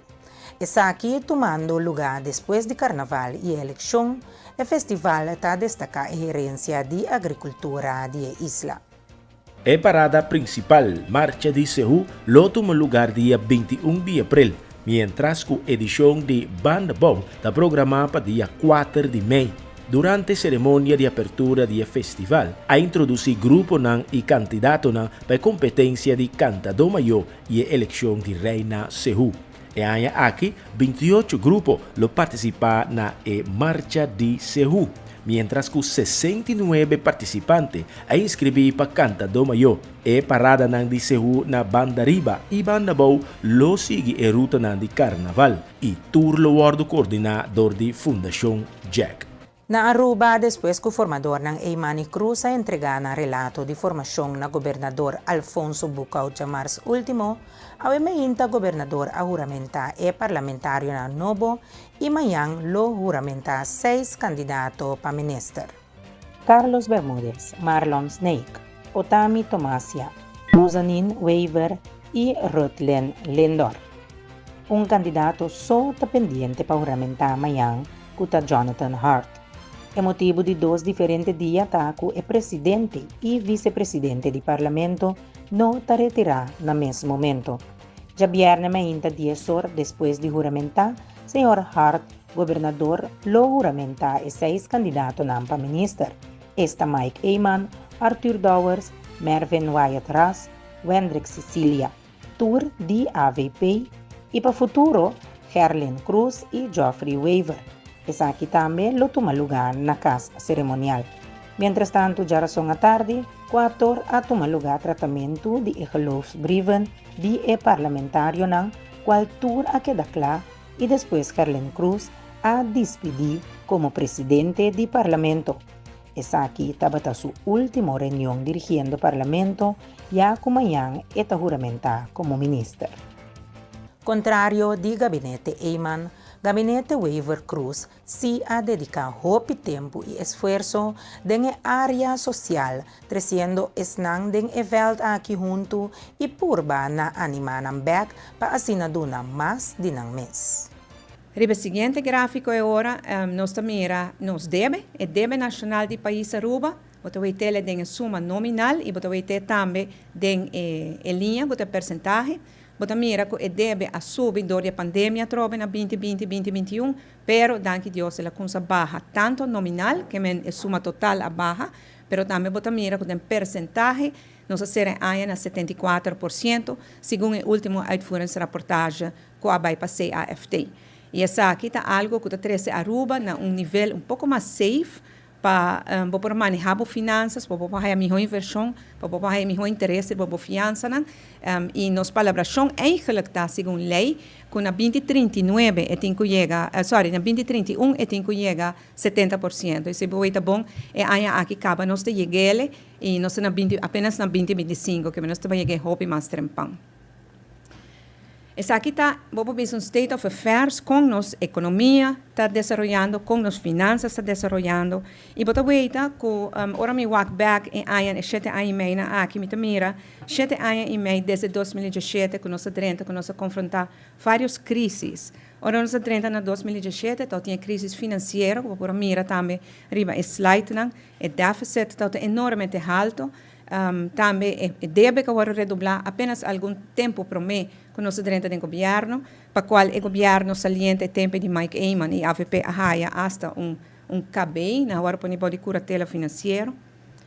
Speaker 1: Esaki tumando lugá despues di karnaval i e elekshon, e festival ta destaká e herensia di agrikultura di e isla.
Speaker 2: E parada prinsipal, Marcha di Seú, lo tuma lugar dia 21 di aprel, miéntras ku edishon di Banda Bou ta programá pa dia 4 di mei. Durante seremonia di apertura di e festival, a introdusí gruponan i kandidatonan pa e kompetensia di Kantadó Mayó i e elekshon di Reina Seú. E aña aki, 28 grupo lo partisipá na e Marcha di Seú, miéntras ku 69 partisipante a inskribí pa Kantadó Mayó. E paradanan di Seú na Banda Riba i Banda Bou lo sigui e rutanan di karnaval i tur lo wòrdu koordiná dor di Fundashon Jack.
Speaker 1: Na Aruba, despues ku formadornan Eman i Croes a entregá nan relato di formashon na gobernador Alfonso Boekhoudt djamars último, awe meinta gobernador a huramentá e parlamentarionan nobo i mañan lo huramentá seis kandidato pa minister. Carlos Bermudez, Marlon Sneek, Otami Tomasia, Rosanin Wever i Ruthlyn Lindor. Un kandidato so ta pendiente pa huramentá mañan ku ta Jonathan Hart. E motibu di dos diferente dia ta ku e presidente i visepresidente di parlamento no ta retirá na mes momento. Djabièrnè mainta 10 or despues di huramentá, señor Hart, gobernador, lo huramentá e seis kandidatonan pa minister. Esta Mike Eman, Arthur Dowers, Mervin Wyatt Ras, Wendrick Cecilia, tur di AVP i pa futuro Gerlin Croes i Geoffrey Wever. Esaki tambe lo tuma lugá na kas seremonial. Mientrastantu djarason atardi, 4 or a tuma lugá tratamentu di e geloofsbrieven di e parlamentarionan, kual tur a keda kla i despues Gerlin Croes a dispidí komo presidente di parlamento. Esaki tabata su último reunion dirigiendo parlamento, ya ku mañan e ta huramentá komo minister. Kontrario di gabinete Eman, gabinete Wever Croes si a dediká hopi tempu i esfuerso den e área sosial, tresiendo esnan den e vèlt aki huntu i purba na animá nan bèk pa asina duna mas di nan mes.
Speaker 16: Riba siguiente gráfiko e ora, nos ta mira nos debe, e debe nashonal di pais Aruba, bo ta wet'é den e suma nominal i bo ta wet'é tambe den e, e liña ku ta persentahe. Bo ta mira ku e debe a subi dor di e pandemia trobe na 2020, 2021, pero danki Dios el a kuminsá baha tantu nominal, ke men e suma total a baha, pero tambe bo ta mira ku den persentahe nos a sera e aña na 74%, segun e último uitvoeringsrapportage ku a bai pa CAFT. I esaki ta algu ku ta trese Aruba na un nivel un poko mas safe. pa bo por maneha bo finansas, pa bo por haya miho invershon, pa bo por haya miho interes riba bo fiansanan. I nos palabrashon eigenlijk ta segun lei ku na binti 39 e tin ku yega, sorry, na binti 31 e tin ku yega 70%. I si bo wei ta bon e aña aki kaba nos ta yeg'ele i nos ta na binti apenas na binti 25 ke nos ta bai yeg'e hopi mas trempan. Esaki ta, bo por bisa un state of affairs kon nos ekonomia ta desaroyando, kon nos finansas ta desaroyando. I bo ta weita ku ora mi wak bek e aña, e shete aña i meinan aki, mi ta mira shete aña i mei desde 2017 ku nos a drenta, ku nos a konfrontá vários krisis. Ora nos a drenta na 2017 tabatin e krisis finansiero ku bo por a mira tambe riba e slidenan, e deficit tabata enormemente halto. Tambe e debe ku a wòrdu redoblá apenas algun tempu promé ku nos a drenta den gobièrnu, pa kual e gobièrnu saliente e tempu di Mike Eman i avp a haya asta un un KB, nan a wòrdu pone bou di kuratela finansiero.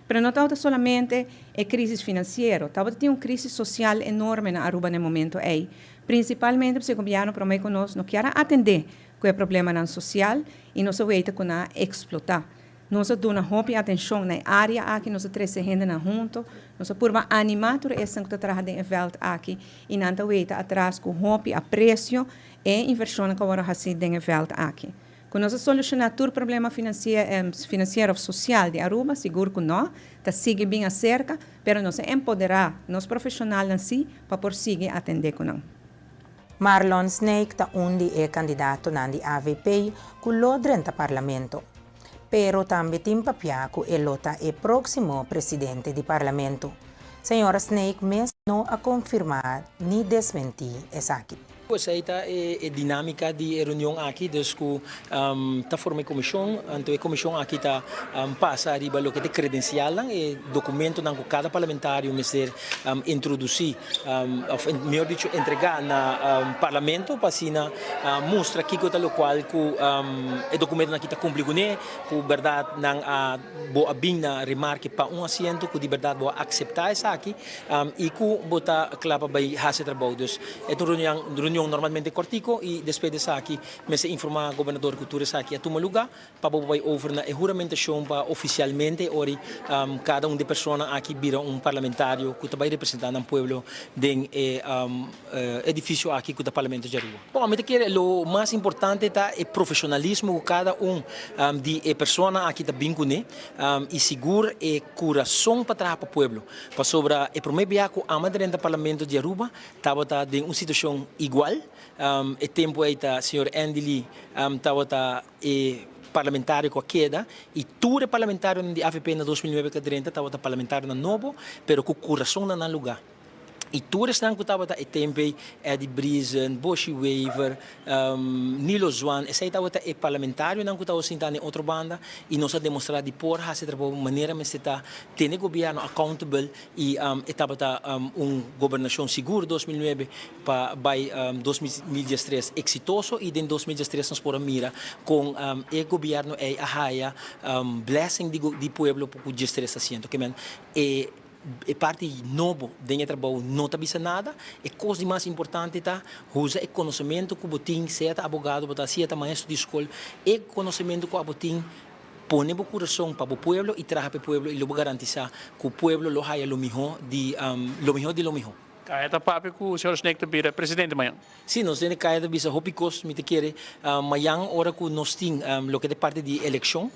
Speaker 16: Pero no tabata solamente e krísis finansiero, tabata tin un krísis sosial enorme na Aruba na e momento ei, prinsipalmente pasobra e gobièrnu promé ku nos no kier a atendé ku e problemanan sosial i nos a weita ku nan a eksplotá. Nos a duna hopi atencion na e area aki, nos a trece hendenan hunto, nos a purba anima tur esnan cu ta traha den e veld aki y nan ta weita atras cu hopi aprecio e inversionnan cu a worde haci den e veld aki. Cu nos a soluciona tur problema financiero of social di Aruba? Sigur cu no, ta sigui bin acerca, pero nos a empodera nos profesionalnan si pa por sigui atende cu nan.
Speaker 1: Marlon Sneek ta un di e kandidatonan di avp ku lo drenta parlamento. Pero tambe tin papia ku e lo ta e próksimo presidente di parlamento. Señora Sneek mes no a konfirmá ni desmentí esaki.
Speaker 19: Esei ta e dinámika di e reunion aki, dus ku ta forma e komishon, anto e komishon aki ta pasa riba loke ta e kredensialnan, e dokumentonan ku kada parlamentario mester introdusí òf mihor dicho entregá na parlamento pa asina mustra kiko ta lokual ku e dokumentonan aki ta kumpli kuné, ku bèrdat nan a bo a bin na remarke pa un asiento ku di bèrdat bo a akseptá esaki i ku bo ta kla pa bai hasi e trabou. Dus e ta un reunion normalmente kòrtiko i despues di esaki mester informá gobernador ku tur esaki a tuma lugá. Pa bo bai over na e huramentashon pa ofisialmente ori kada un di e persona aki bira un parlamentario ku ta bai representá nan pueblo den e edifisio aki ku ta Parlamento di Aruba. Bon, mi ta kere lo mas importante ta e profeshonalismo ku kada un di e persona aki ta bin kuné i sigur e kurason pa traha pa pueblo. Pasobra e promé bia ku ami a drenta Parlamento di Aruba tabata den un situashon igual. E tempu ei ta señor Andy Lee tabata e parlamentario ku a keda i tur e parlamentarionan di avp na 2009 ku a drenta tabata parlamentarionan nobo pero ku kurason na nan lugá. I tur esnan ku tabata e tempu ei, Eddy Briesen, Boshy Wever, Nilo Zwaan, esei tabata e parlamentarionan ku tabata sinta na e otro banda i nos a demostrá di por hasi e trabou manera mester ta, tene gobièrnu accountable i e tabata un gobernashon sigur 2009. pa bai 2013 exitoso y den 2013 nos por a mira con e gobierno ey a haya blessing di pueblo cu diestres asiento. Ke men e e parti nobo den e trabou no ta bisa nada, e cos di mas importante ta usa e conocemento cu bo tin, sea ta abogado bo ta, sea ta maestro di scol, e conocemento cu abo tin pone bo curason pa bo pueblo y traha pa e pueblo y lo bo garantisa cu pueblo lo haya lo miho di lo miho di lo miho.
Speaker 20: Kaya ta papia ku señor Sneek ta bira presidente mañan.
Speaker 19: Sí, nos den e kaya ta bisa hopi kos, mi ta kere mañan ora ku nos tin loke ta e parti di elekshon,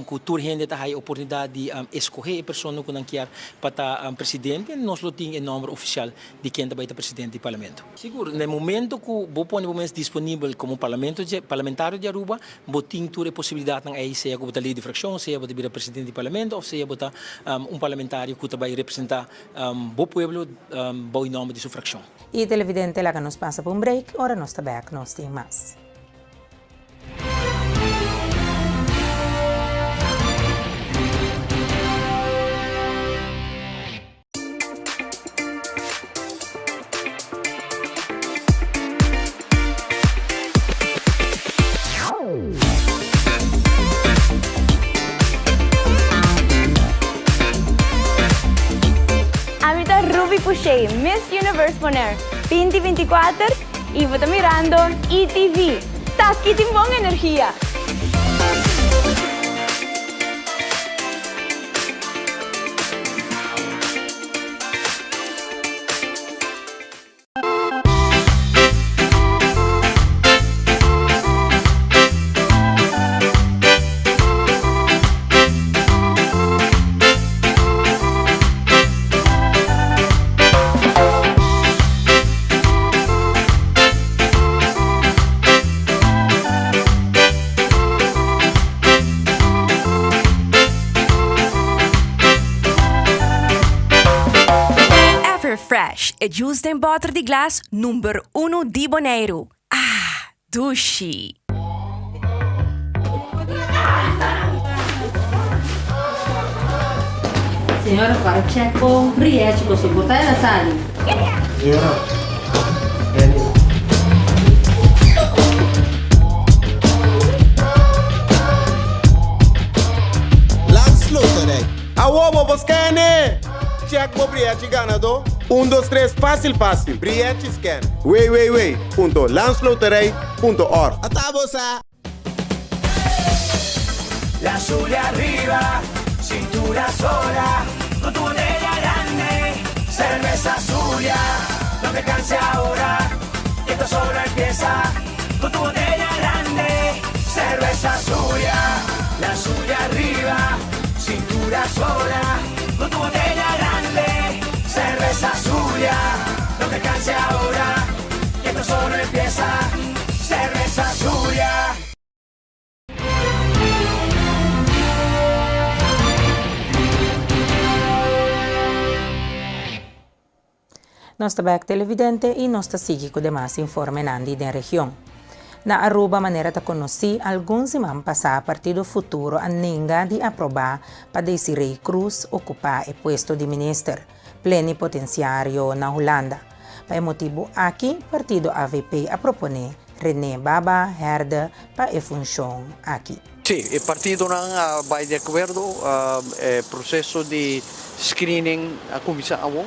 Speaker 19: ku tur hende ta haya oportunidat di eskohe e persona ku nan kier pa ta presidente, nos lo tin e nòmber ofisial di ken ta bai ta presidente di parlamento. Sigur, na e momento ku bo pone bo mes disponibel komo parlamento parlamentario di Aruba, bo tin tur e posibilidatnan ei, sea ku bo ta lider di frakshon, sea bo ta bira presidente di parlamento òf sea bo ta un parlamentario ku ta bai representá Bo pueblo bou e nomber di su fraccion.
Speaker 1: Y televidente laga nos pasa pa un break, ora nos ta bek nos tin mas.
Speaker 21: Ami ta Ruby Pouchet, Miss Universe Bonaire 2024 y bo ta mirando ETV. Taki tin bon energia!
Speaker 3: Fresh, e juice den bòter di glas number unu di Boneiru. Ah, dushi!
Speaker 22: Señora para check bo brièchi bo soporta el a sali.
Speaker 4: Señora, Kenny.
Speaker 5: Landsloterij. Awo bo por scan-e! Check bo brièchi ganadó. Un dos tres fásil fásil. Brièchi scan. www.landsloterij.org. Ata bo sa!
Speaker 12: La Zulia arriba, cintura sola, con tu botella grande, cerveza Zulia, no te canses ahora, que esto solo empieza, con tu botella grande, cerveza Zulia, la Zulia arriba, cintura sola, con tu botella grande, cerveza Zulia, no te canses ahora, que esto solo empieza, cerveza Zulia.
Speaker 1: Nos ta bek televidente y nos ta sigui cu demas informenan di den region. Na Aruba manera ta conoci algun siman pasa Partido Futuro a nenga di aproba pa Desiree Croes ocupa e puesto di minister plenipotenciario na Hulanda. Pa e motibu aki partido avp a propone Rene Baba Herde pa e funcion aki.
Speaker 23: Sí, e partidonan a bai di akuerdo. E proseso di screening a kuminsá awor,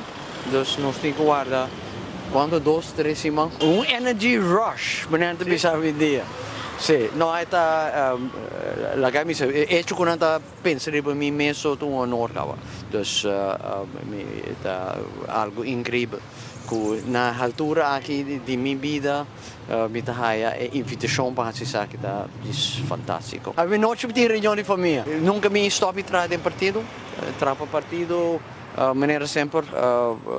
Speaker 23: dus nos tin ku warda kuantu dos, tres siman. Un energy rush, manera ta bisa awendia. Sí, no e ta laga mi sa, e echo ku nan ta pensa riba mi mes so ta un honor kaba. Dus mi ta algu inkreibel ku na haltura aki di mi bida. Mi ta haya e invitashon pa hasi esaki ta djis fantástiko. Awenochi mi tin reunion di famia. Nunka mi stòp di traha den partido. Traha pa partido manera semper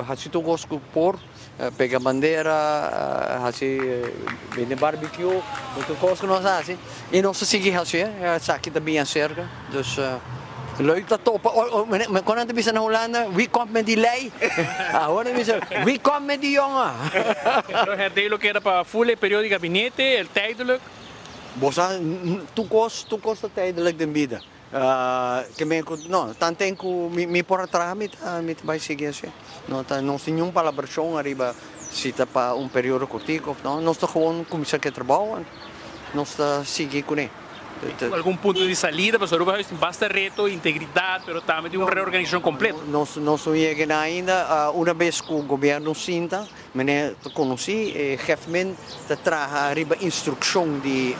Speaker 23: hasi tur kos ku por. Pega bandera, hasi bende barbecue, tur kos ku nos a hasi. I nos ta sigui hasié. Esaki ta bin aserka. Dus leuk ta topa. Kon nan ta bisa na Hulanda, wie komt met die lei? Awor nan bisa, wie komt met die jongen?
Speaker 20: Pero herdei lo keda pa full e periodo di gabinete, el tijdelijk?
Speaker 23: Bo sa, tur kos, tur kos ta tijdelijk den bida. Ke men ku, no, tanten ku mi por a traha mi ta, mi ta bai sigui así. No ta, nos tin niun palabrashon ariba si ta pa un periodo kortiku of no. Nos ta gewoon kuminsá ku e trabou, nos ta sigui kuné.
Speaker 20: Algun punto di salida, pasobra Aruba Huis tin basta reto, integridad, pero tambe tin un reorganisacion completo.
Speaker 23: Nos no yega na ainda. Una bes cu gobierno sinta, meneer ta conoci, e Hefmin ta traha riba instruccion di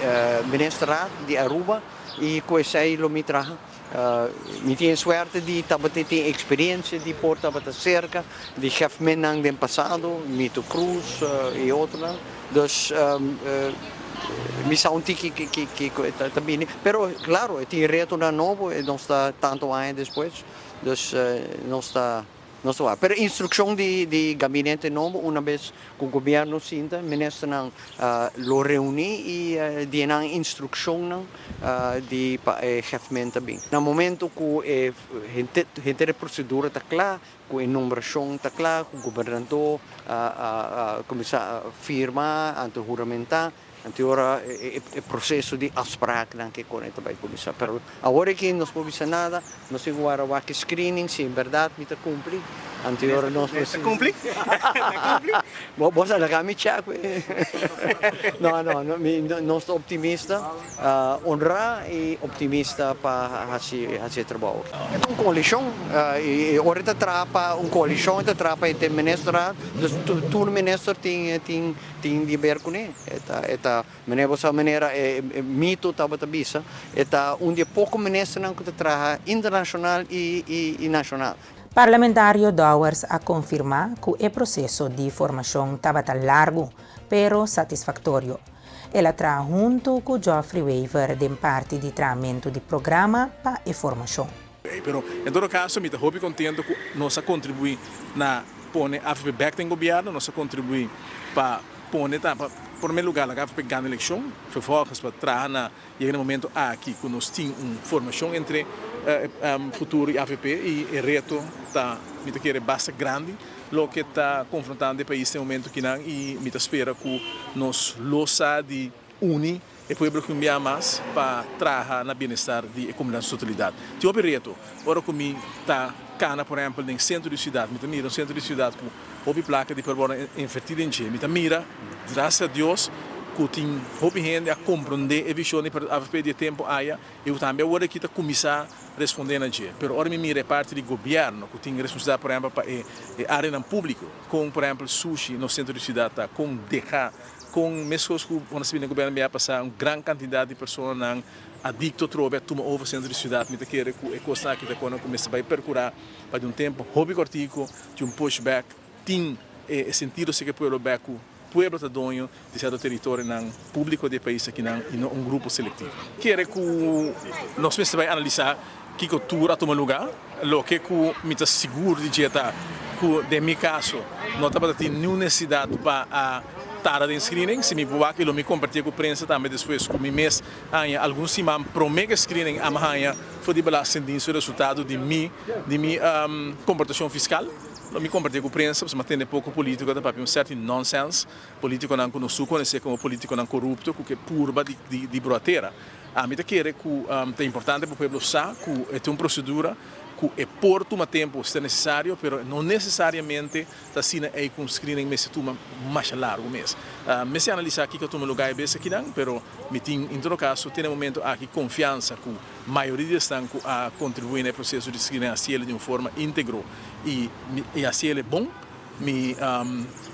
Speaker 23: Ministerraad di Aruba y cu esey lo mi traha. Mi tin e suerte di tabata tin experiencia di por tabata cerca di Hefminnan den pasado, Mito Croes y otronan. Dus mi sa un tiki kiko e ta bini. Pero claro e tin retonan nobo e nos ta tanto aña despues. Dus nos ta nos ta wak. Pero instrukshon di di gabinete nobo una bes ku gobierno sinta ministernan lo reuni i di nan instrukshonnan di pa e hefmen ta bin. Na momento ku e henter e prosedura ta kla Ku e nombrashon ta kla, ku gobernadó a kuminsá firma, anto huramentá, anto e ora e proseso di afspraknan ke kone ta bai kuminsá. Pero awor aki nos por bisa nada, nos tin ku wara wak e screening si en bèrdat mi ta kumpli, anto e ora nos por.
Speaker 20: Ta kumpli? Ta kumpli?
Speaker 23: Bo sa laga mi check. No, no, mi nos ta optimista. Honrá i optimista pa hasi e trabou. E ta un koalishon i ora e ta traha pa un koalishon e ta traha pa henter ministerraad, dus tur minister tin tin di ber kuné. E ta e ta manera bo sa manera e mito tabata bisa e ta un di e poko ministernan ku ta traha internashonal i i nashonal.
Speaker 1: Parlamentario Dowers a konfirmá ku e proseso di formashon tabata largu, pero satisfaktorio. El a traha huntu ku Geoffrey Wever den parti di trahamentu di programa pa e formashon.
Speaker 24: Pero en todo caso mi ta hopi contento cu nos a contribui na pone avp bek den gobierno, nos a contribui pa pone ta pa primer lugar laga avp gana eleccion, vervolgens pa traha na yega na momento aki cu nos tin un formacion entre. futuro di avp i e reto ta mi ta kere basta grandi loke ta konfrontando e pais den momento kinan i mi ta spera ku nos lo sa di uni e pueblo ku un bia mas pa traha na bienestar di e komunidat en su totalidat. Tin hopi reto ora ku mi ta kana por ehèmpel den sentro di siudat, mi ta mira un sentro di siudat ku hopi plaka di por wòrdu invertí den dje. Mi ta mira, gracias a Dios, ku tin hopi hende a komprondé e vishon di avp di e tempu aya i ku tambe awor aki ta kuminsá respondé na dje. Pero ora mi mira e parti di gobièrnu ku tin responsabilidat por ehèmpel pa e áreanan públiko, kon por ehèmpel sushi nos sentro di siudat ta, kon deha Kon meskos ku bo na sibi den gobièrnu bia pasá un gran kantidat di personanan adikto trobe a tuma over sentro di siudat. Mi ta kere ku e kosnan aki ta kona ku mester bai perkurá pa di un tempu hopi kòrtiku tin un push back, tin e sentido si ku e pueblo bèk ku pueblo ta doño di sierto teritorionan públiko di e pais akinan i no un grupo selektivo. Kere ku nos mester bai analisá kiko tur a tuma lugá. Loke ku mi ta sigur di dje ta ku den mi kaso no tabata tin niun nesesidat pa a tarda den screening. Si mi por wak i lo mi kompartié ku prensa tambe despues ku mi mes haña algun siman promé ku e screening a haña for di Belastingdienst su resultado di mi di mi komportashon fiskal. Lo mi kompartié ku prensa pasobra mi a tende poko polítiko ta papia un sèrti nònsèns, polítikonan ku nos tur konosé komo polítikonan korupto ku ke purba di di broatera. Ami ta kere ku ta importante pa pueblo sa ku e ta un prosedura ku e por tuma tempu si ta nesesario, pero no nesesariamente ta asina ei ku un screening mester tuma masha largu mes. Mester analisá kiko a tuma lugá e bes akinan, pero mi tin en todo kaso te na e momento aki konfiansa ku mayoria di esnan ku a kontribuí na e proseso di screening a hasiel di un forma íntegro i hasiel e bon. Mi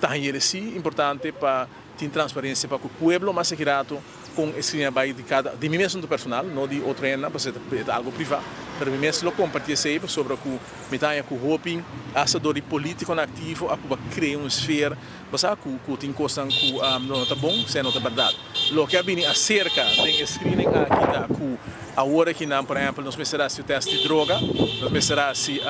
Speaker 24: ta hañ'el si importante pa tin transparensia pa ku pueblo mas aki rato. Kon e screening a bai di kada, di mi mes asuntu personal, no di otro hendenan, pasobra e ta algo privá, pero mi mes lo kompartí esei pasobra ku mi ta haña ku hopi asta dor di polítikonan aktivo a kuba krea un sfera, bo sa, ku ku tin kosnan ku no ta bon, sea no ta bèrdat. Loke a bini aserka den e screening aki ta ku awor akinan, por ehèmpel, nos mester hasi un tèst di droga, nos mester hasi,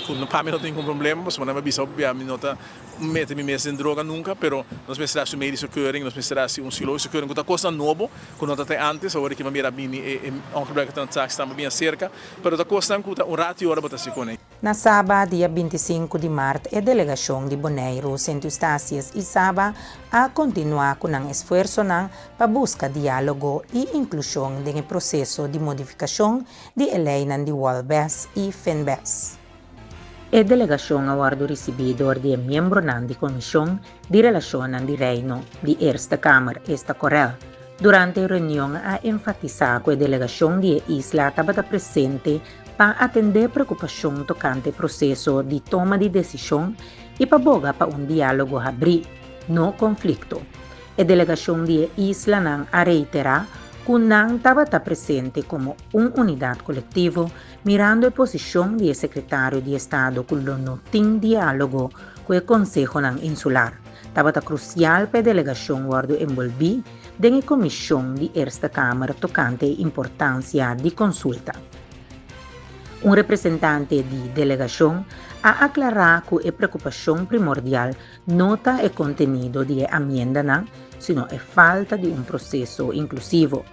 Speaker 24: ku pa mi no tin ningun problema pasobra nan a bisa hopi bia mi no ta mete mi mes den droga nunca, pero nos mester haci un medische keuring, nos mester haci un psicologische keuring, cu ta cosnan nobo cu no ta te antes, awor aki bo mira bini e ongebruikelijke transactie ta bini acerca, pero ta cosnan cu ta un rato y ora bo ta haci cune.
Speaker 1: Na Saba, dia 25 di mart, e delegashon di Boneiru, Sint Eustatius i Saba a kontinuá ku nan esfuersonan pa buska diálogo i inklushon den e proseso di modifikashon di e leinan di Wolbes i Finbes. E delegashon a wòrdu risibí dor di e miembronan di Komishon di Relashonnan di Reino di Eerste Kamer, esta Corel. Durante e reunion a enfatisá ku e delegashon di e isla tabata presente pa atendé preokupashon tokante e proseso di toma di desishon i pa boga pa un diálogo habrí, no konflikto. E delegashon di e islanan a reiterá ku nan tabata presente komo un unidat kolektivo Mirando e posishon di e sekretario di estado ku lo no tin diálogo ku e konsehonan insular, tabata krusial pa e delegashon wòrdu enbolbí den e komishon di Eerste Kamer tokante e importansia di konsulta. Un representante di delegashon a aklará ku e preokupashon primordial no ta e kontenido di e amiendanan, sino e falta di un proseso inklusivo.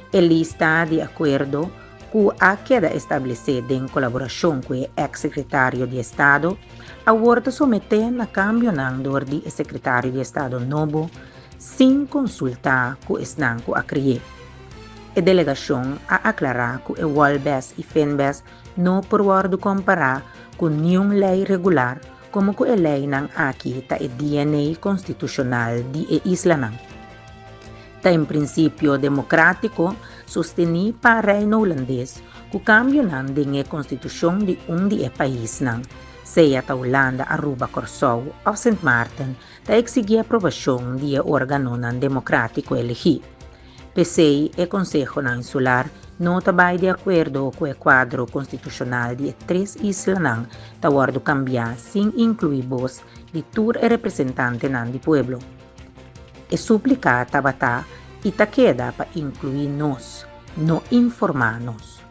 Speaker 1: E lista di akuerdo ku a keda establesé den kolaborashon ku e eks sekretario di estado, awor ta someté na kambionan dor di e sekretario di estado nobo sin konsultá ku esnan ku a kri'é. E delegashon a aklará ku e Wolbes i Finbes no por wòrdu kompará ku niun lei regular komo ku e leinan aki ta e DNA konstitushonal di e islanan. Ta en prinsipio demokratiko sostení pa Reino Hulandes ku kambionan den e konstitushon di un di e paisnan, sea ta Hulanda, Aruba, Kòrsou òf Sint Maarten, ta eksigí aprobashon di e organonan demokratiko elegí. P'esei e Konsehonan Insular no ta bai di akuerdo ku e kuadro konstitushonal di e tres islanan ta wòrdu kambiá sin inkluí bos di tur e representantenan di pueblo. E súplika tabata i ta keda pa inkluí nos, no informá nos.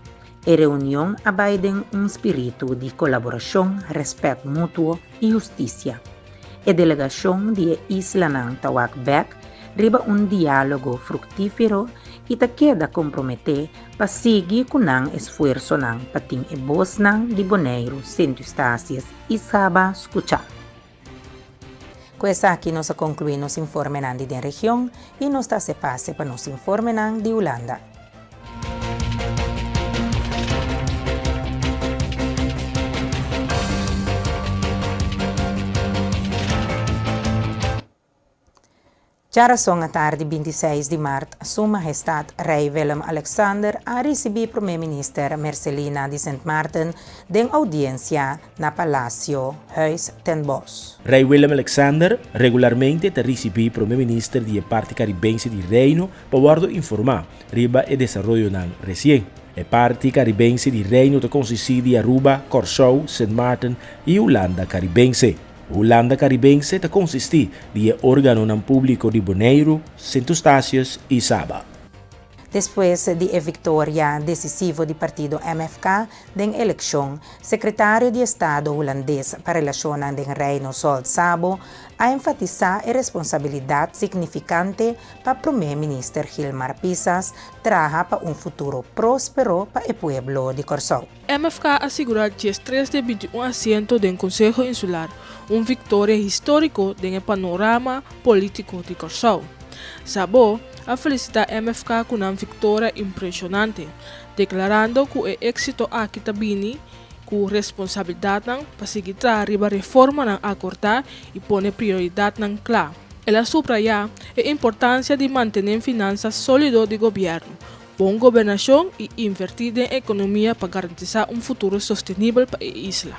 Speaker 1: E reunion a bai den un spiritu di kolaborashon, rèspèt mutuo i hustisia. E delegashon di e islanan ta wak bèk riba un diálogo fruktífero i ta keda komprometé pa sigui ku nan esfuersonan pa tin e bosnan di Boneiru, Sint Eustatius i Saba skuchá. Ku esaki nos a konkluí nos informenan di den region i nos ta hasi pase pa nos informenan di Hulanda. Djarason atardi 26 di mart, Su Mahestat Rei Willem Alexander a risibí Promé Minister Mercelina di Sint Maarten den oudiensia na Palacio Huis ten Bosch.
Speaker 2: Rei Willem Alexander regularmente ta risibí Promé Minister di e parti Karibense di Reino pa wòrdu informá riba e desaroyonan resien. E parti Karibense di Reino ta konsistí di Aruba, Kòrsou, Sint Maarten i Hulanda Karibense. Hulanda Karibense ta konsistí di e órganonan públiko di Boneiru, Sint Eustatius i Saba.
Speaker 1: Despues di e viktoria desisivo di partido MFK den elekshon, sekretario di Estado hulandes pa Relashonnan den Reino Zsolt Szabo a enfatisá e responsabilidat signifikante pa Promé Minister Gilmar Pisas traha pa un futuro próspero pa e pueblo di Kòrsou.
Speaker 6: MFK a sigurá diestres di e bintiun asiento den Konseho Insular, un viktoria históriko den e panorama polítiko di Kòrsou. Szabó a felisitá MFK ku nan viktoria impreshonante, deklarando ku e éksito aki ta bini ku responsabilidatnan pa sigui traha riba reformanan akordá i pone prioridatnan kla. El a subrayá e importansia di mantené finansa sólido di gobièrnu, Bon gobernashon i invertí den ekonomia pa garantisá un futuro sostenibel pa e isla.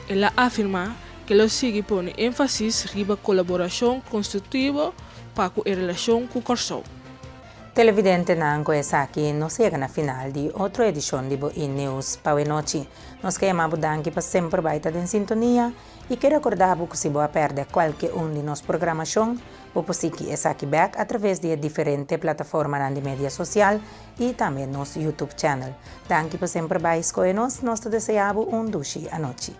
Speaker 6: El a afirmá ke lo sigui pone énfasis riba kolaborashon konstruktivo pa ku e relashon ku Kòrsou.
Speaker 1: Televidentenan ku esaki nos yega na final di otro edishon di bo E-News pa awenochi. Nos ke yama bo danki pa semper bai ta den sintonia i ke rekorda bo ku si bo a pèrdè kualke un di nos programashon, Bo por sigui esaki bek a traves di e diferente plataformanan di media sosial i tambe nos YouTube channel. Danki pa semper bai skohe nos, nos ta desea bo un dushi anochi.